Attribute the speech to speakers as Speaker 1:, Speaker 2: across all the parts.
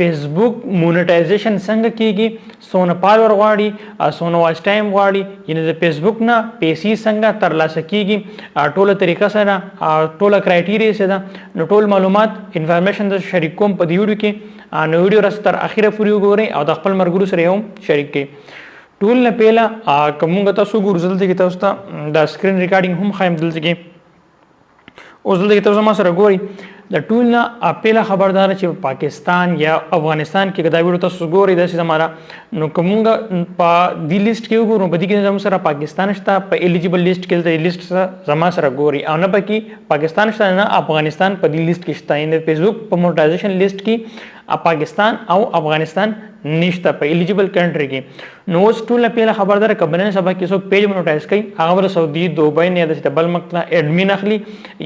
Speaker 1: فیسبوک مونټایزیشن څنګه کیږي، څونه فالور غواړي، څونه واچ ټایم غواړي، یعنی د فیسبوک نه پیسې څنګه ترلاسه کیږي، ټوله طریقه سره، ټوله criteria څه ده. نو ټول معلومات information د شریک کوم په دې ویډیو کې. نو ویډیو رس تر اخیره پورې وګورئ او د خپل مرګرو سره هم شریک کړئ. ټول نه پیله کومګه تاسو ګورئ، دلته کې تاسو ته د screen recording هم خایم. دلته کې اوس دلته کې تاسو ما سره ګورئ. د ټول نه پیله خبردار چې پاکستان یا افغانستان کې دا ویډیو تاسو ګورئ داسې زمانہ، نو کومګه په دې لیست کې وګورو، په دې کې زموږ سره پاکستان شته په eligible لیست کې. د لیست زما سره ګوري او نه پکې پاکستان شته نه افغانستان په دې لیست کې شته. یعنی فیسبوک په مونټایزیشن لیست کې پاکستان او افغانستان نشته په eligible country کې. نو اوس ټول پیله خبردار، کبنه سبا کې څوک page monetize کوي، هغه ور سعودي، دوبۍ نه د بل ملک نه admin اخلي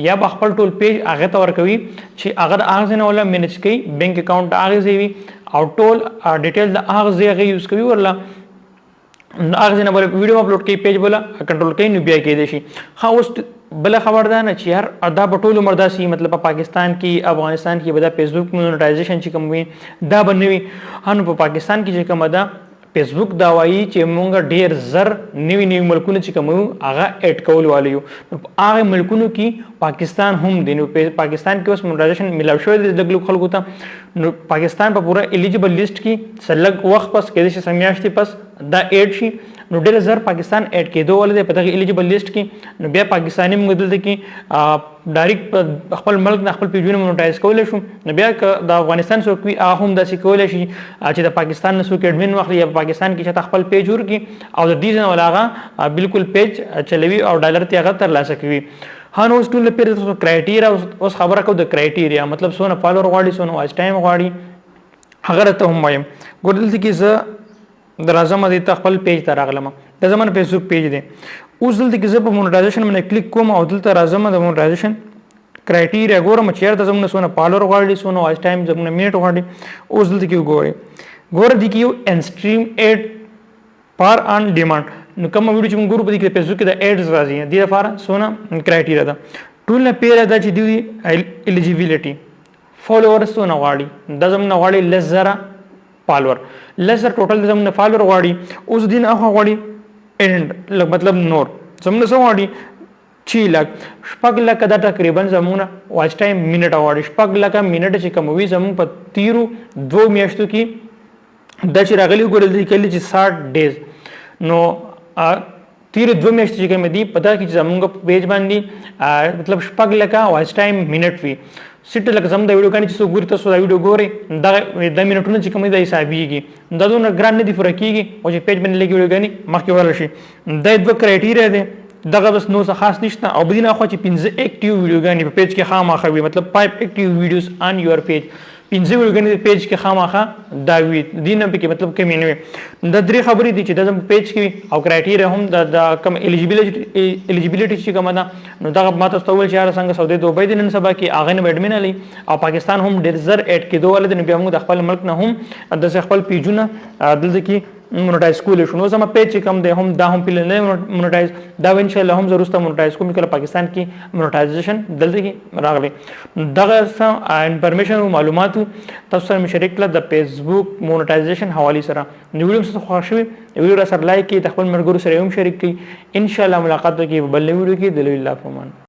Speaker 1: یا به خپل ټول page هغه ته ورکوي چې هغه د هغه نه ولا manage کوي، bank account هغه ځای وي او ټول detail د هغه ځای هغه use کوي. ورله هغه ځای نه بل ویډیو اپلوډ کوي، page بوله کنټرول کوي، نو بیا کې دي شي. ها، اوس بل خبر ده نه چې یار دا په ټول عمر داسې، مطلب په پاکستان کې افغانستان کې به دا فیسبوک مونټایزیشن چې کوم وي دا به نه وي. نو په پاکستان کې چې کوم ده، فیسبوک دا وایي چې مونږ ډیر زر نوي نوي ملکونه چې کوم هغه add کول والي یو. نو په هغه ملکونو کې پاکستان هم دی. نو پاکستان کې اوس مونټایزیشن ملاو شوی دی د لږ خلکو ته. نو پاکستان په پوره eligible لیست کې څه وخت پس کېدای شي څه میاشتې پس دا add شي. نو ډېر زر پاکستان add کېدو ولې په دغه eligible لیست کې. نو بیا پاکستاني موږ دلته کې direct خپل ملک نه خپل پیجونه مونټایز کولای شو. نو بیا که د افغانستان څوک وي، هغه هم داسې کولای شي چې د پاکستان نه څوک admin واخلي یا پاکستان کې چې خپل page ورکړي او د دې نه ولاغه بالکل page چلوي او ډالر ته هغه ترلاسه کوي. ها، نو اوس ټول پیر تاسو criteria، اوس خبره کو د criteria، مطلب څونه فالور غواړي، څونه واچ ټایم غواړي، هغه ته هم وایم. ګور، دلته کې زه درازم دې ته خپل page ته راغلم. دا زمون فیسبوک page دی. اوس دلته کې زه په مونټایزیشن باندې کلیک کوم او دلته راځم، د مونټایزیشن criteria ګورم چې چیرته زموږ څونه فالور غواړي، څونه واچ ټایم زموږ منټ غواړي. اوس دلته کې وګورئ، ګوره دي کې یو in-stream ad for on demand. نو کوم ویډیو چې موږ ګورو، په دې کې فیسبوک کې د ads راځي، دې لپاره څونه criteria ده. ټول نه پیره ده چې دی eligibility followers څونه غواړي. دا زموږ نه غواړي 10,000 فالور، 10,000 total زموږ نه فالور غواړي. اوس دین اخو غواړي and مطلب نور زموږ څه غواړي؟ 6 لک، 6 لک، دا تقریبا زموږ watch time minute غواړي. 6 لک منټ چې کوم وي زموږ په تیرو 2 میاشتو کې دا چې راغلي. ګورل دي کله چې 60 days، نو تیر 2 میاشتې چې کوم دي، پتا کې چې زموږ په page باندې مطلب 6 لکه watch time minute وي. سټ لکه زموږ د ویډیو کانی چې څوک ګوري، تاسو دا ویډیو ګوري، دا د منټونو چې کوم دی حسابيږي. دا دونه ګران نه دي، پوره کیږي او چې page باندې لګي ویډیو کانی مخکې ورل شي. دا دوه criteria دي، دغه بس نو څه خاص نشته. او بدینه خو چې 5 active ویډیوګانې په page کې خامخا وي، مطلب 5 active videos on your page، 5 ویډیوګانې په page کې خامخا دا وي، دینه په کې مطلب کمی نه وي. دا درې خبرې دي چې د page کې او criteria هم د کم eligibility چې کومه ده. نو دغه ما تاسو ته وویل چې یاره څنګه سعودي، دوبۍ د نن سبا کې هغه نه admin علی او پاکستان هم ډېر زر add کېدو ولې. نو بیا موږ د خپل ملک نه هم د خپل پیجونه دلته کې مونټایز کول شو. نو زما page چې کوم دی هم دا هم پل نه مونټایز، دا ان شاء الله هم ضرورت مونټایز کوم کله پاکستان کې مونټایزیشن دلته کې راغلی. دغه information او معلوماتو تاسو سره شریک کړه د فیسبوک مونټایزیشن حواله سره. نو ویډیو څه خوښ شوی، ویډیو را سره like کړئ، د خپل ملګرو سره هم شریک کړئ. ان شاء الله ملاقات وکړي بل ویډیو کې. د الله په امان.